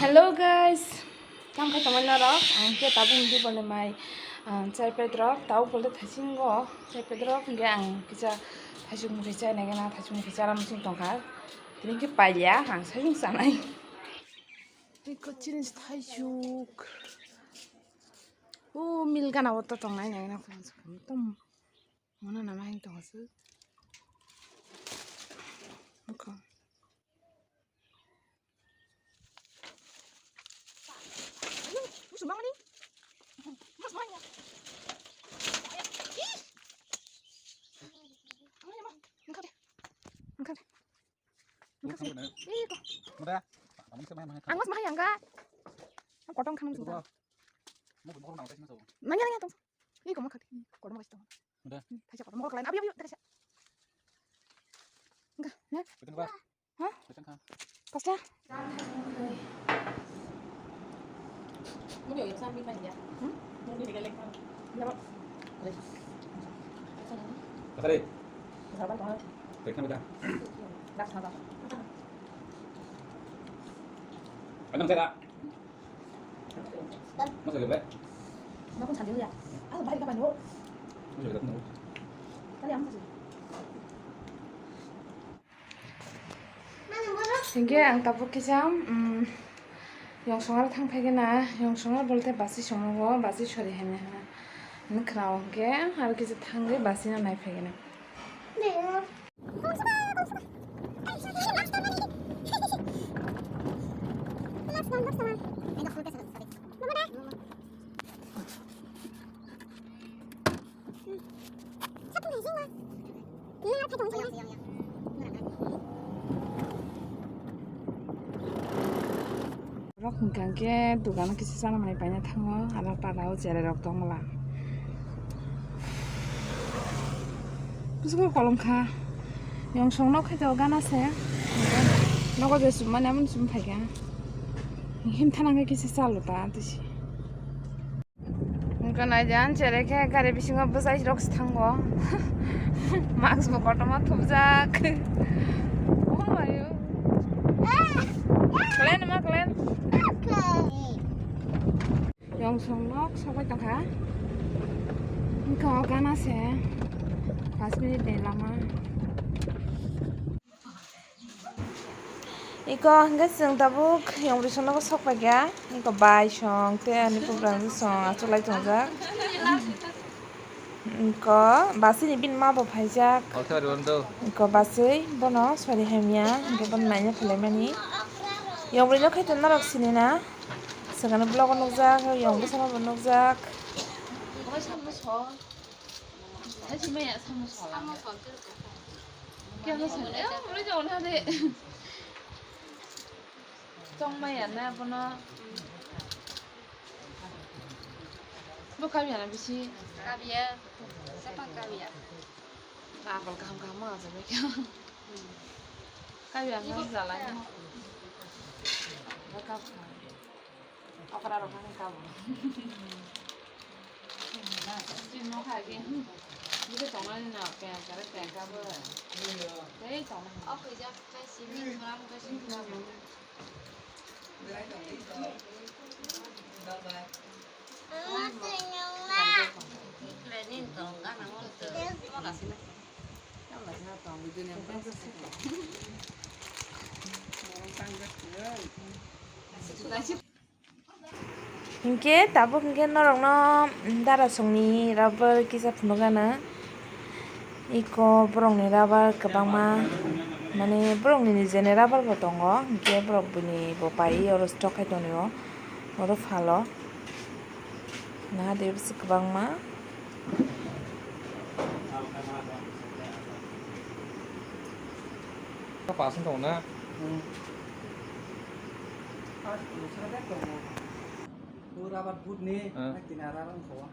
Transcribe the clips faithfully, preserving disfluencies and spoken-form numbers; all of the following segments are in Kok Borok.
Hello guys, tamo khe tongmani norok, ang khe tabuk ni bole mai, ah, chai pet rok, tabuk bole thaisingo chai pet rok, hingke ang kisa thaisuk mukhe chai nai gana, thaisuk mukhe chara muchung tongkha, tini khe paiya, ang thaisuk chanai. Tei khe chini thaisuk, o mil gana o to tongnai nai gana, tong mano nama hing tong se, okay. Ang mas mahal yang ga. Ang kotong kanang sudah. Nanya nanya tong. Ih, kamu kati. Kotong masih tong. Udah. Thaisa kotong mau kalian. Abi abi thaisa. Enggak, ya. Betul, Pak. Hah? Betul, Kak. Pasta? Mau yuk sambil kan ya? Hmm? Mau di balik kan? Ya, Pak. Kasari. Kasari, Pak. Tekan kita. Dah, sabar. Anam saya. Masa gede? Kenapa sendiri ya? Aku balik kapan yuk? Masa gede? Kali apa sih? Hingke ang tabuk kisa, um, yongsong aro thang phaikhe na, yongsong aro bolte basi songmani, basi sori hene ha. Hwnwi khwnao hingke aro kisa thangwi basi no nai phaikhe na. Rok hwnkha khe dukano kisa chana manwi paina thango, aro para o cherai rok tongla. Bwswk kolom kha, yongsong nok khe to gana se, nogo je chumani amoni chum phaikha, himthana khe kisa chalo ta tisi. Wngkha naijan, cherai khe gari bisingo bwsai rok se thango. Mask bo kotorma thupjak. Oh my God. Kalen ma kalen. Yongsong nok sogwi tongkha. Wngkha o gana se. Pash minute ni lama. Iko hingke chwng tabuk yong bwrwi songno sok paikha. Iko bai song tei ani bugrang song achuk lai tongjak. Iko basi ni bini ma bo phaijak. Iko basi bono sori hamya hingke bono naina phailaimani. Yong bwrwi no khe to norok sini na. Swkangni vlog o nukjak, yong bwsano bo nukjak. Hai si maya samosa. Samosa. Kya samosa? Eh, mulai jauh na de. Chong maya na bono. Bo kabiya na bisi. Kabiya. Sapa kabiya? Agol kaham kaham ma jabe kya. Kabiya na jalai. Bo kap. Okra rok hwnwi kabo. Chini nokha agi. Bwswk tongnani no peng kare peng kabo. Tei tongnai. O khuijak kai simi, sora khuijak simi. Hinkhe tabuk hinkhe norokno dara songni rubber kisa phunukgana. Iko borokni rubber kwbangma, mane borokni nijeni rubber bo tongo, hinkhe borok bini bo paiwi oro stock khai tongo, oro phalo. Naha de bwswk kwbangma. Pass wng tongo na? Hmm. Pass wng tongo. O rubber boot ni, ah, tini rubber wng tongo.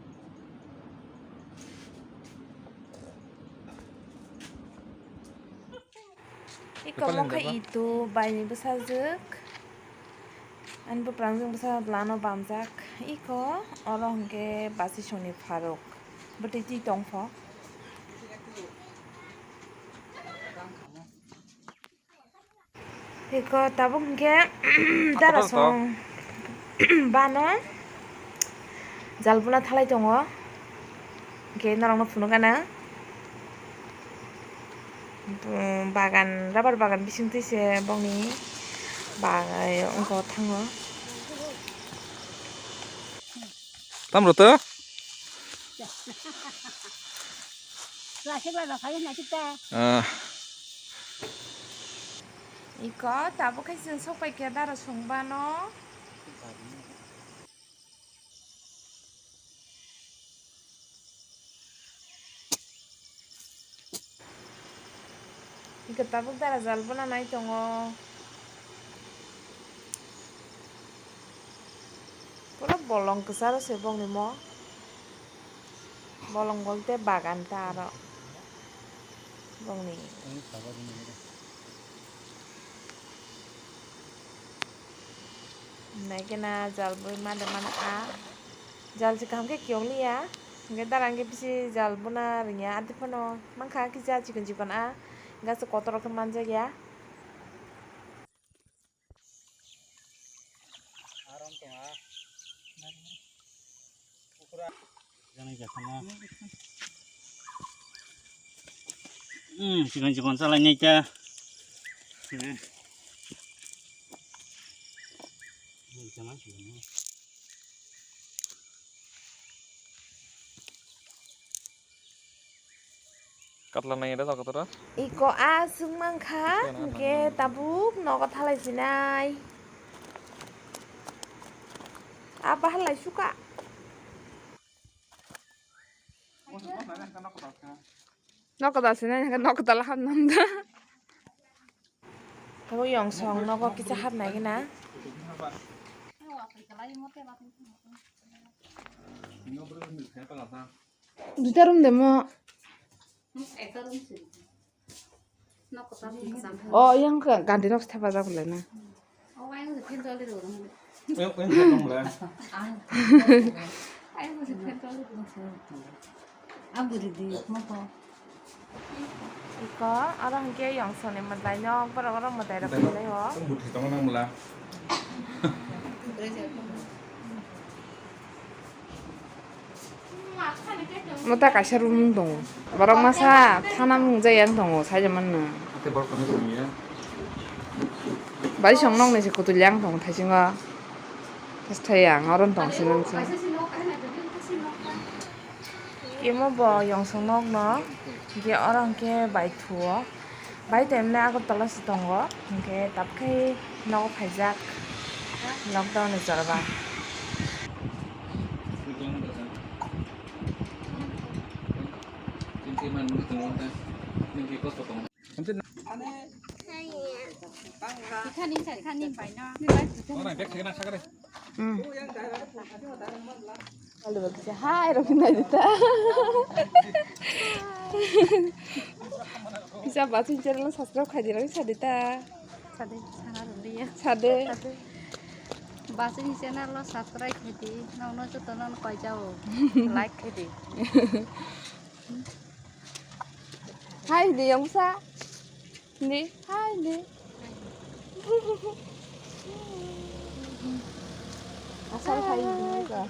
Iko mokha itu baini bwsajwk. Ani bwprangjwk bwsa lano bamjak. Iko oro hwnkhe basi songni pharuk. Bwtwi twi tongpho. Eko tabuk hwnkhe dara song bano jal buna thalai tongo. Hwnkhe norokno phunukgana. Bagan, rubber bagan bisingtwi se bongni bagan wngkha thango. Tamro to? Ah. Iko tabuk khe chwng sok pai khe dara song bano. Hingke tabuk dara jal bona nai tongo. Pura bolong kwcharo se bongni mo. Bolong bolte bagan ta aro bongni. Naikhe na jal bui mada mada a. Jal se kaham khe kiyok liya. Hingke dara hingke bisi jal buna rwngya. Adi phano mankha kisa chikon chikon a. Hingke aswk kotor rok khe manjak ya. Hmm, chikon chikon salai nai ta. Katla nai da jaga tora. Iko a sung mankha, hingke tabuk nogo thalai sinai. A bahar lai suka. Nokota sinai, nokota laham namda. Abo yongsong nogo kisa hapnai gina. Duita room demo. O, yang ke gandhi rok thepajak le na. Iko, oro hingke yongsoni mwtai no, borok oro mwtai rok phailai o. Mwtai kaisa room wng tongo. Borok masa thana mung jaya wng tongo, sai manna. Bai song nokni se kutul yang tongo thaisingo. Thai ang oro tong sinang se. Imo bo yongsong nok no, hingke oro hingke bai thuo. Bai temne Agartala se tongo, hingke tabkhai nogo phaijak lockdown ni jorba. Hai, rok nai dita. Kisa bachung channel subscribe khai di, rok sa dita. Sade, sana rok liya. Sade. Bachung channel lo subscribe khai di, nokno joto no koi jao, like khai di. Hai di, yongsa. Ni, hai ni. Asal hai ni ka.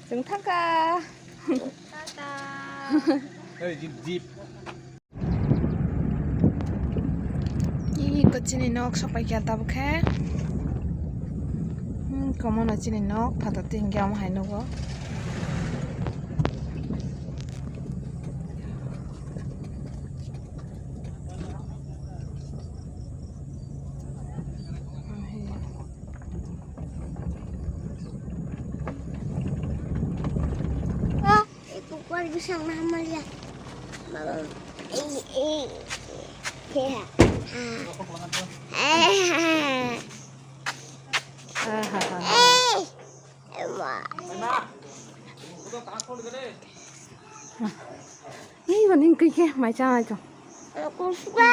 Chwng thangkha. Tata. Hey, jeep, jeep. Ih, ko chini nok sopai kha tabuk khe. Hmm, komono chini nok phatar tin khe omo hai nugo. Kukwar bwsang na hamya. Baba. Ei, ei. He, ha. Ei, ha. Ei. Ema. Ei, bani kike mai cha mai to. Kuswa.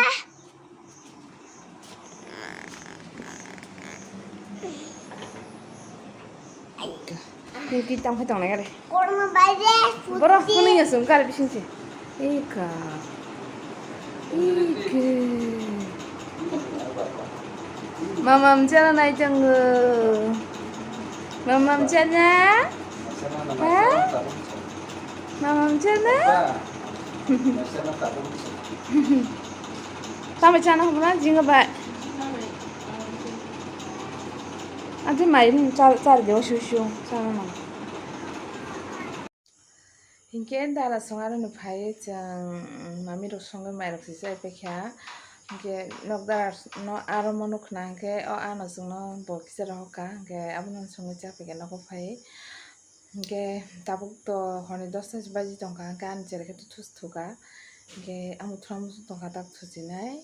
Nini tang phai tongnai gare. Kormo bai de. Borok phone ya sung kar bising se. Eka. Eke. Mamam chana nai tongo. Mamam chana? Ha? Mamam chana? Tamo chana hobna jinga bai. Ati mai ni char char de shu shu chana na. Hinkhe dara song aro no phai chwng mami rok songwi mai rok se chai paikha. Hinkhe nok dara no aro mo nukna hinkhe o ano chwngno bo kisa rohorkha hinkhe abono songwi cha paikha nogo phai. Hinkhe tabuk to horni dosta baji tongkha hinkhe ani cherai khe to thus thuka. Hinkhe amo thwlamo tongkha tak thusinai.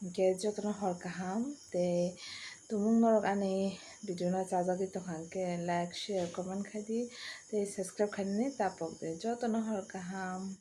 Hinkhe jotono hor kaham tei tumung norok ani video no chajagwi tongkha hinkhe like, share, comment khaidi tei subscribe khainani tapokdi jotono hor kaham.